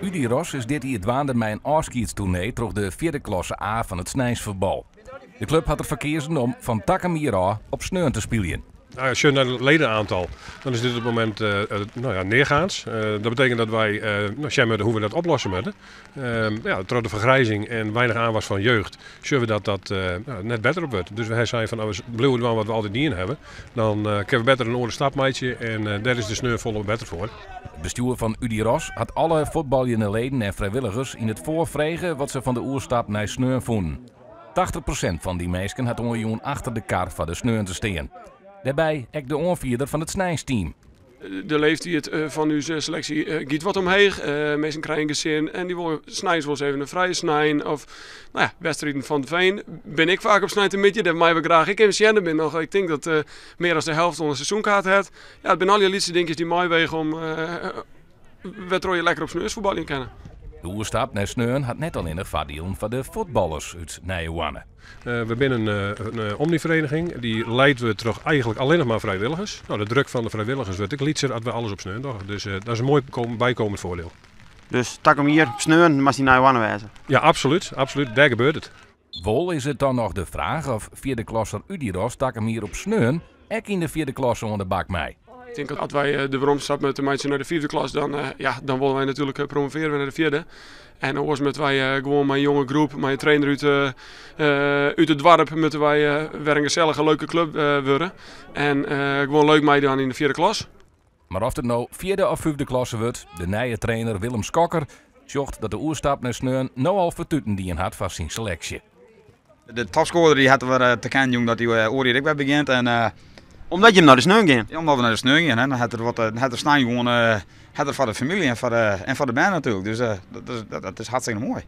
Udiros is dit jier dwaande mei in ôfskiedstoernee troch de fjirde klasse A fan it sneinsfuotbal. De klup hat derfoar keazen om fan takom jier ôf op sneon te spyljen. Nou, als je naar het ledenaantal, dan is dit op het moment nou ja, neergaans. Dat betekent dat wij nou, zien hoe we dat oplossen moeten. Ja, door de vergrijzing en weinig aanwas van jeugd, zullen we dat dat nou, net beter op wordt. Dus wij zijn van, nou, we blijven doen wat we altijd niet hebben. Dan kunnen we beter een oare stap meitsje en daar is de sneon folle better voor. It bestjoer fan Udiros hat alle fuotbaljende leden en frijwilligers yn it foar frege wat se fan de oerstap nei sneon fûnen. 80% fan dy minsken hat oanjûn achter de kar foar de sneon te stean. Dêrby ek de oanfierder fan it sneinsteam. De leeftiid fan ús seleksje giet wat omheech. Minsken krije in gesin en dy wolle sneins wolris even in frije snein. Of nou ja, wedstriden fan 't Veen bin ik faak op sneintemiddei. Dêr meie we graach ek even sjen. Der binne noch, ik tink dat mear as de helte al in seizoenkaart hat. Ja, it binne allegear lytse dinkjes dy't meiwege om wêrtroch je lekker op sneons fuotbaljen kinne. De oerstap nei sneon hat net allinnich foardielen foar de fuotballers út Nijehoarne. We binne in omnivereniging dy leid wurdt troch eigentlik allinnich mar frijwilligers. Nou, de druk fan de frijwilligers wurdt ek lytser as we alles op sneon dogge. Dus dat is in moai bykomend foardiel. Dus takom jier op sneon moatst yn Nijehoarne wêze? Ja, absolút. Absolút. Dêr gebeurt it. Wol is it dan noch de fraach of fjirde klasser Udiros takom jier op sneon ek yn de fjirde klasse oan de bak mei. Ik tink dat as wy de weromstap moatte meitsje nei de fyfde klas, dan, ja, dan wolle wy natuerlik promovearje nei de fjirde. En oars moatte wy gewoan mei in jonge groep, mei in trainer út it doarp, moatte wy wer in gesellige, leuke klup wurde. En gewoan leuk meidwaan yn de fjirde klas. Mar oft it no fjirde of fyfde klasse wurdt, de nije trainer Willem Skokker sjocht dat de oerstap nei sneon no al fertuten dien hat foar syn seleksje. De topskoarder dy hat wer te kennen jûn dat hy oar jier ek wer begjint. En, Omdat jim nei de sneon gean? Ja, omdat we nei de sneon gean. Hè. Dan hat er wat, dan hat er snein gewoan, hat er foar de famylje en foar de, en foar de bern natuerlik. Dus dat is, dat is hartstikke moai.